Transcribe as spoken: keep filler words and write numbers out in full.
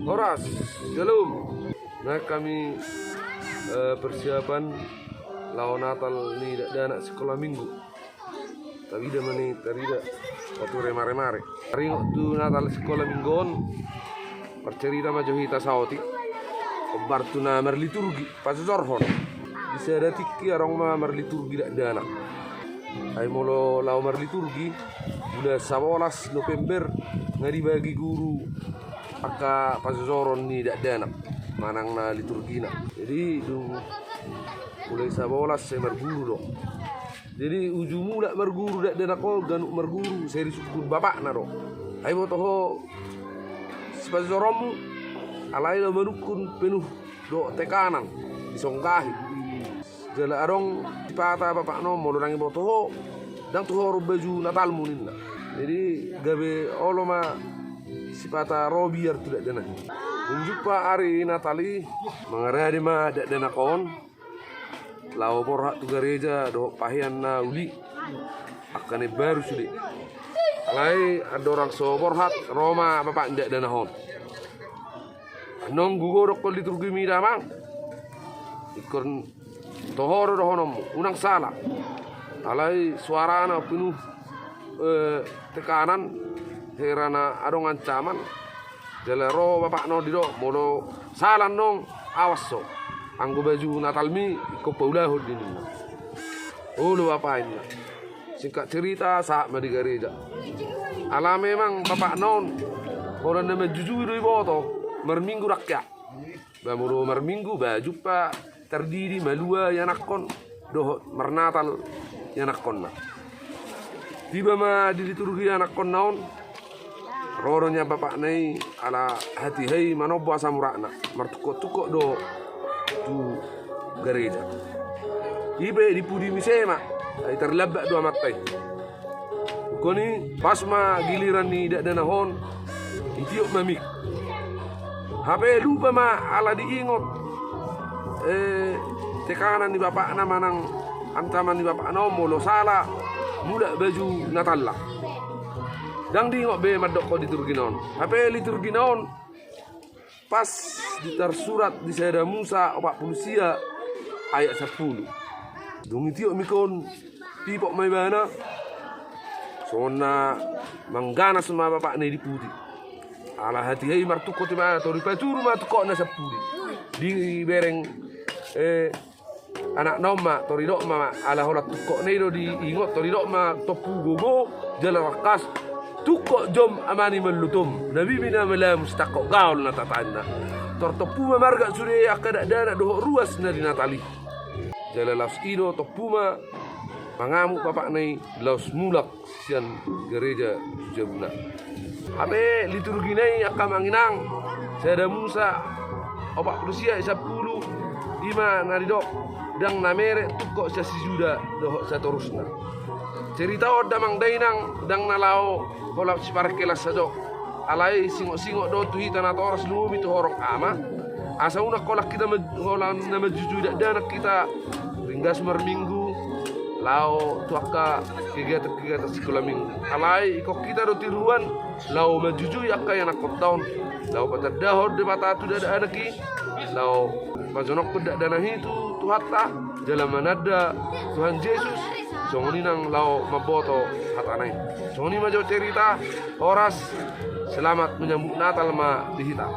Horas, shalom. Naeng hami, eh, persiapan laho Natal ni dakdanak sikola minggu. Tarida ma ni tarida, pature mare-mare. Taringot tu Natal sikola minggu on, marcarita ma jo hita saotik. Hombar tu na marliturgi, pajojorhon. Di sada tingki adong ma marliturgi dakdanak. Ai molo laho marliturgi, bulan sabolas November, nga dibagi guru angka pajojoron ni dakdanak manang na liturgina. Jadi dung mulai sabolas sai marguru do. Jadi uju mulak marguru dakdanak on, ganup marguru sai disungkun bapakna do. Ai boto ho sipajojoronmu, alai laho manungkun penuh do tekanan disonggahi. Jala adong sipata bapakna on, molo ndang diboto ho, ndang tu ho ro baju Natalmu, ninna. Jadi gabe olo ma sipata ro biar tu dakdanak i. Dung jumpa ari Natal i, mangarade ma dakdanak on laho borhat tu gareja dohot pahean na uli, angka na imbaru sude. Alai andorang so borhat, ro ma bapak ni dakdanak on. Annon gogo dokkon liturgimi damang. Ingkon toho do dohononmu, unang sala. Alai suarana penuh, eh, tekanan, hera na adong ancaman. Jala ro bapakna on didok, molo sala annon, awas ho. Anggo baju Natalmi ingkon paulahon, ninna. Olo bapa, ninna. Singkat cerita, sahat ma di gareja. Ala memang bapakna on holan na manjujui do iboto, marminggu ndang hea. Ba molo marminggu, ba jumpa tardidi malua ianakhon dohot marnatal ianakhonna. Tiba ma di liturgi ianakhonna on, ro do nian bapakna i ala hatiha i manombo asam uratna, martungkot-tungkot do tu gareja. I pe di pudi muse ma, ai tarlambat do amanta i. Dung i pas ma giliran ni dakdanak on, ditiop ma mik. Hape lupa ma ala diingot, eh, tekanan ni bapakna manang ancaman ni bapakna on molo sala mulak baju Natalna. Ndang diingot be mandokkon liturgina on. Hape liturgina on pas di tarsurat di Sada Musa opat pulu sia ayat sampulu. Dung ditiop mik on, pipok ma ibana, songon na mangganas ma bapakna i di pudi. Ala hatiha i martungkot ibana, tor dipaturu ma tungkotna sampulu. Dibereng, eh, anakna on ma, tor didok ma, ala holan tungkotna i do diingot, tor didok ma tompu gogo jala tangkas: Tungkot jom amani mallutom, na bibi na malamu sitangkok gaol na tataanna. Tor tompu ma margak sude angka dakdanak dohot ruas na di Natal i. Jala laos i do tompu ma mangamuk bapakna i laos mulak sian gareja tu jabuna. Hape liturgina i, angka amang inang, Sada Musa opat pulu sia ayat sampulu, i ma na didok: Ndang na merek tungkot sian si Juda dohot satorusna. Cerita on damang dainang, ndang na laho holan siparengkelan sajo. Alai singot-singot do tu hita natoras, lumobi tu horong ama, asa unang holan hita ma-, holan na manjujui dakdanak hita ringgas marminggu laho tu angka kegiatan-kegiatan sikola minggu. Alai ingkon hita do tiruan laho manjujui angka ianakhonta on, laho patandahon Debata tu dakdanak i, laho pajonokhon dakdanak i tu Tuhanta, jala mananda Tuhan Jesus, songon i nang laho mamboto hatana i. Songon i ma jo cerita. Horas, selamat menyambut Natal ma di hita.